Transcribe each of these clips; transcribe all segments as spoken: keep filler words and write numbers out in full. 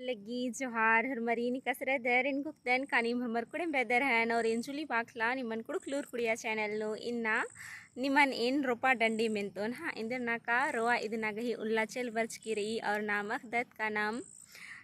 लग्गी जोहार, होरमर एन एकासे रअदर, एन कुक्तन का नीम होरमर कुड़ेम रअदर हन, और एन जुली बाखला निमन कुँड़ुख़ लूर कुड़िया channel नू। इन्ना निमन एन रोपा डंडी मेन्तोन, हाँ, एन्देर नाका रोआ इदना गही उल्ला चेल बरचकी रई, और नाम अख़दत का नाम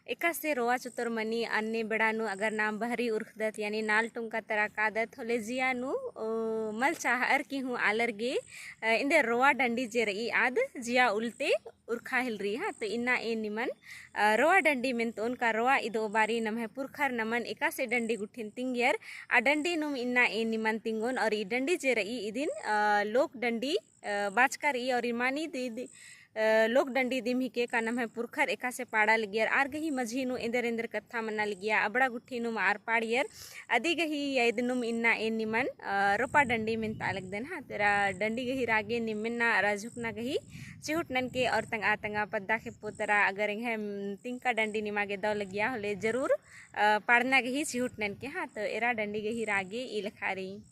एकासे रोआ चुतोर मनी। अन्ने बेड़ा नू अगर नाम बहरी उरख़दत, यानी नाल टुंका तरा कादत, होले जिया नू, ओ, मल चाहअर की हूँ आलर गे, अ, एन्देर रोआ डंडी जे रई आद जिया उल्ला ती उरख़ा हेलरी, हाँ। तो इन्ना एन निमन, अ, रोआ डंडी मेन्तोन का रोआ इदो बारी नम्है पुरखर नमन एकासे डंडी गुट्ठिन तिंगियर, आ डंडी नुम इन्ना एन निमन तिंगोन। और ई डंडी जे रई इदिन, अ, लोक डंडी, अ, बाचका रई। और ई मानी दी, दी, अ, लोक डंडी दिम हिके का नम्है पुरखर एकासे पाड़ा लगियर, आर गही मझी नू एन्देर एन्देर कत्था मन्ना लगिया, अबड़ा गुट्ठी नुम आर पाड़ियर, अदी गही याद नुम इन्ना एन निमन, अ, रोपा डंडी मेन्ता लगदन, हाँ। तेरा डंडी गही रागे निम मेन्ना अरा झुकना गही चिहुट ननके। और तंगआ तंगआ पद्दा खेप्पो तरा अगर एंग्है, उम, तिंका डंडी निमा गे दव लगिया होले जरूर, अ, पाड़ना गही चिहुट ननके, हाँ। तो एरा डंडी गही रागे ई लेखा रई।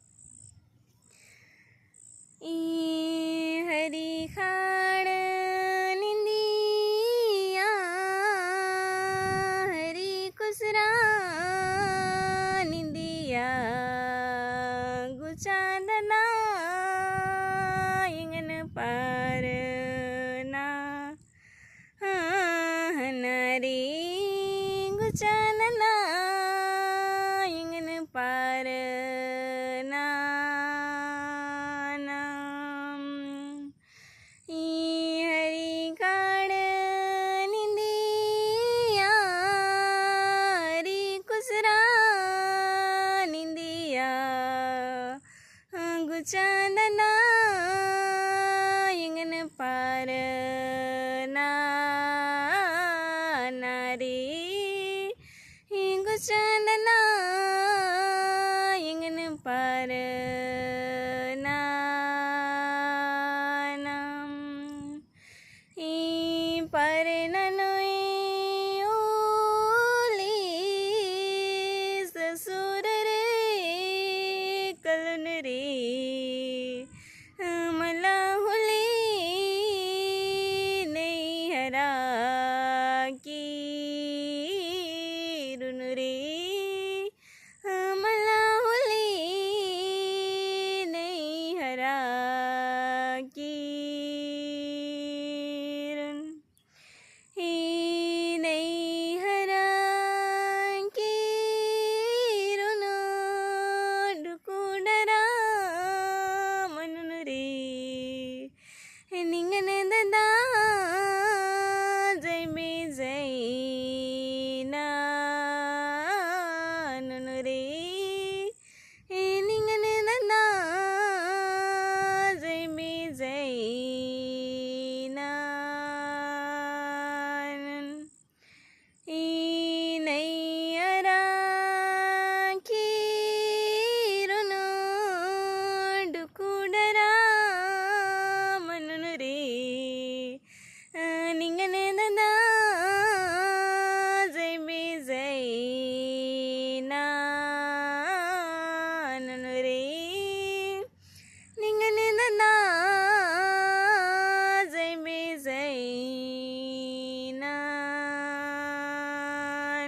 ई हरी खाड़ निंदिया, हरी कुसरा निंदिया, गुचा ददा एंगन पारना। हाँ, हना रे गुचा ददा एंगन पारना। ई हरी खाड़ निंदिया, हरी कुसरा निंदिया, गुचा ददा एंगन पारना। रे, गुचा ददा एंगन पारना। ई परना नोई ओली ससुर रे कलुन रे, मला होली नैहरा की रुन रे, मला होली नैहरा की रुन। ई नैहरा की रुन डुकुडरा मनुन रे, निंगन ददा जैबे जैना नुन रे, निंगन ददा जैबे जैना नुन। ई नैहरा की रुन डुकुडरा मनुन रे, निंगन ददा जैबे जैना नुन रे, निंगन ददा जैबे जैना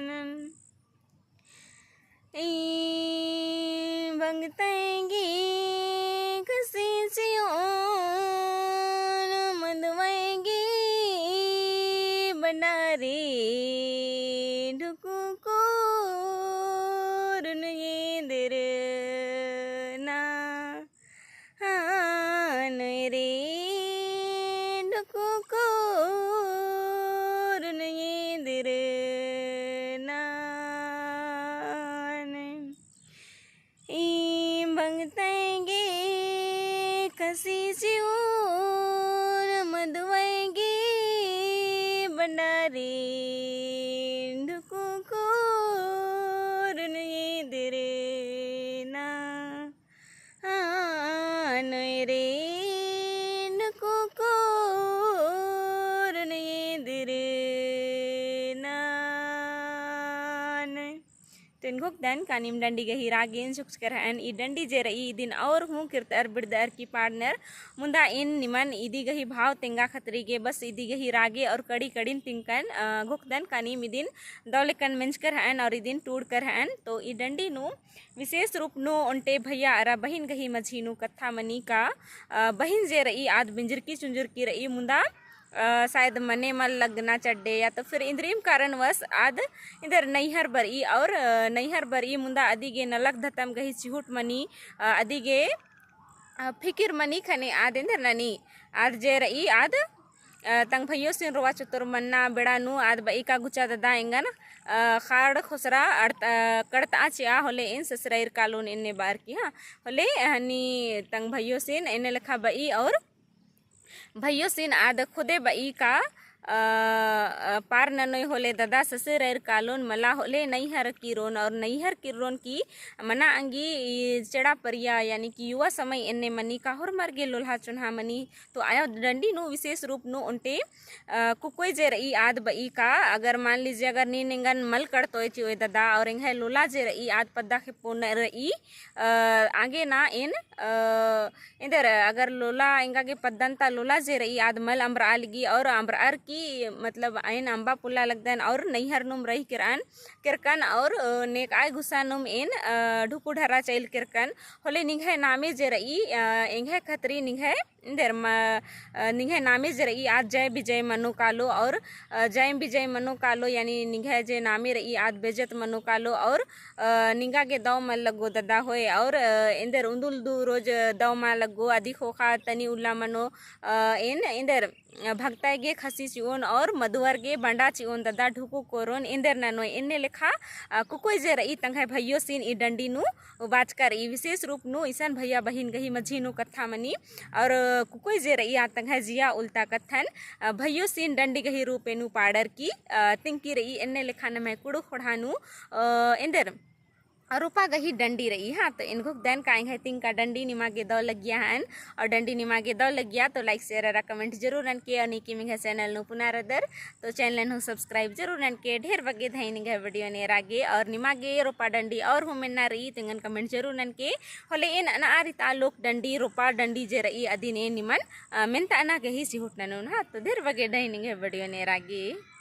नुन। ई भंगतैंगी कसी चिओन मदवैंगी बंडारी ढुकु कोरुन एन्देर ना। हान रे ढुकु कोरुन एन्देर नान। ई भंगतै तो एन घोखदन का नीम डंडी गही रागेन झुकचकर हन। ई डंडी जे रई इदिन और हूँ किर्तअर बिड़दअर की पाड़नर। मुन्दा एन निमन इदी गही भाव तेंगा खतरी गे बस इदी गही रागे और कड़ी कड़िन तिंकन, अ, घोखदन का नीम इदिन दौलेकन मेंजकर हन और इदिन टूड़कर हन। तो ई डंडी नू विशेष रूप नू ओन्टे भैया अरा बहिन गही मझी नू कत्था मनी का, अ, बहिन जे रई आद बिंजरकी चुंजरकी रई मुन्दा, अ, शायद मने मल लगना चड्डे या तो फिर इन्द्रिम कारणवश आद इन्दर नैहर बरई और, अ, नैहर बरई मुन्दा अदिगे नलख धतम गही चिहुट मनी, अ, अदिगे, अ, फिकिर मनी खने आद इन्दर ननी। आद जे रई आद, अ, तंग भैयोसिन रोवा चतुर मन्ना बेड़ा नू आद बई का गुचा ददा एंगन, अ, खाड़ खोसरा अड़त-, अ, कड़तआ चिआ होले एन ससुराइर कालोन एन्ने बार की, हाँ। होले हनी तंग भैयोसिन एन्ने लेखा बई और भैयोसिन आद खुदे बई का, अ, अ, पार ननोय होले ददा ससुराइर कालोन मला होले नैहर किर्रोन और नैहर किर्रोन की मना अंगी ई चेड़ा परिया यानी कि युवा समय एन्ने मनी का होरमर गे लोल्हा चोन्हा मनी। तो आयो डंडी नू विशेष रूप नू ओन्टे, अ, कुकोय जे रई आद बई का अगर मान लीजिए अगर नीन एंगन मल कड़तोय चिओय ददा और एंग्है लोला जे रई आद पद्दा खेप्पो न रई, अ, आगे ना एन, अ, एन्देर अगर लोला एंगा गे पद्दन ता लोला जे रई आद मल अम्बरआ लगी और अम्बरअर की मतलब एन अम्बा पोल्ला लगदन और नैहर नुम रई केरअन, केरकन और, अ, नेकआय गुस्सा नुम एन, अ, ढुकु ढर्रा चइल केरकन। होले निंग्है नामे जे रई, अ, एंग्है खतरी निंग्है एन्देर म-, अ, निंग्है नामे जे रई आद जय विजय मनो कालो और, अ, जय विजय मनो कालो यानी निंग्है जे नामे रई आद बेइज्जत मनो कालो और, अ, निंगा गे दव मल लग्गो ददा होय और, अ, एन्देर उन्दुल दू रोज दव मल लग्गो अदी ख़ोख़ा तनी उल्ला मनो, अ, एन एन्देर भगताय गे खसी चिओन और मदुवर गे बंडा चिओन ददा ढुकु कोरोन एन्देर ननोय एन्ने लेखा, अ, कुकोय जे रई तंग्है भैयोसिन ई डंडी नू बाचका रई। विशेष रूप नू इसन भैया बहिन गही मझी नू कत्था मनी और कुकोय जे रई आ तंग्है जिया उल्ता कत्थन, अ, भैयोसिन डंडी गही रूपे नू पाड़र की, अ, तिंकी रई एन्ने लेखा नम्है कुँड़ुख़ ख़ोंड़हा नू, अ, एन्देर रोपा गही डंडी रई। हाँ, तो एन घोखदन का एंग्है तिंका डंडी निमा गे दव लग्गिया हन और डंडी निमा गे दव लग्गिया तो like share अरा comment जरूर ननके और नीकिम एंग्है channel नू पुना रअदर तो channel नू subscribe जरूर ननके। ढेर बग्गे धैन एंग्है video नू एरा गे और निमा गे रोपा डंडी और हूँ मेन्ना रई तो एंगन comment जरूर ननके। होले एन अना आरिता लोक डंडी रोपा डंडी जे रई अदिन एन निमन, अ, मेन्ता अना गही चिहुट ननोन। हाँ, तो ढेर बग्गे धैन एंग्है video नू एरा गे।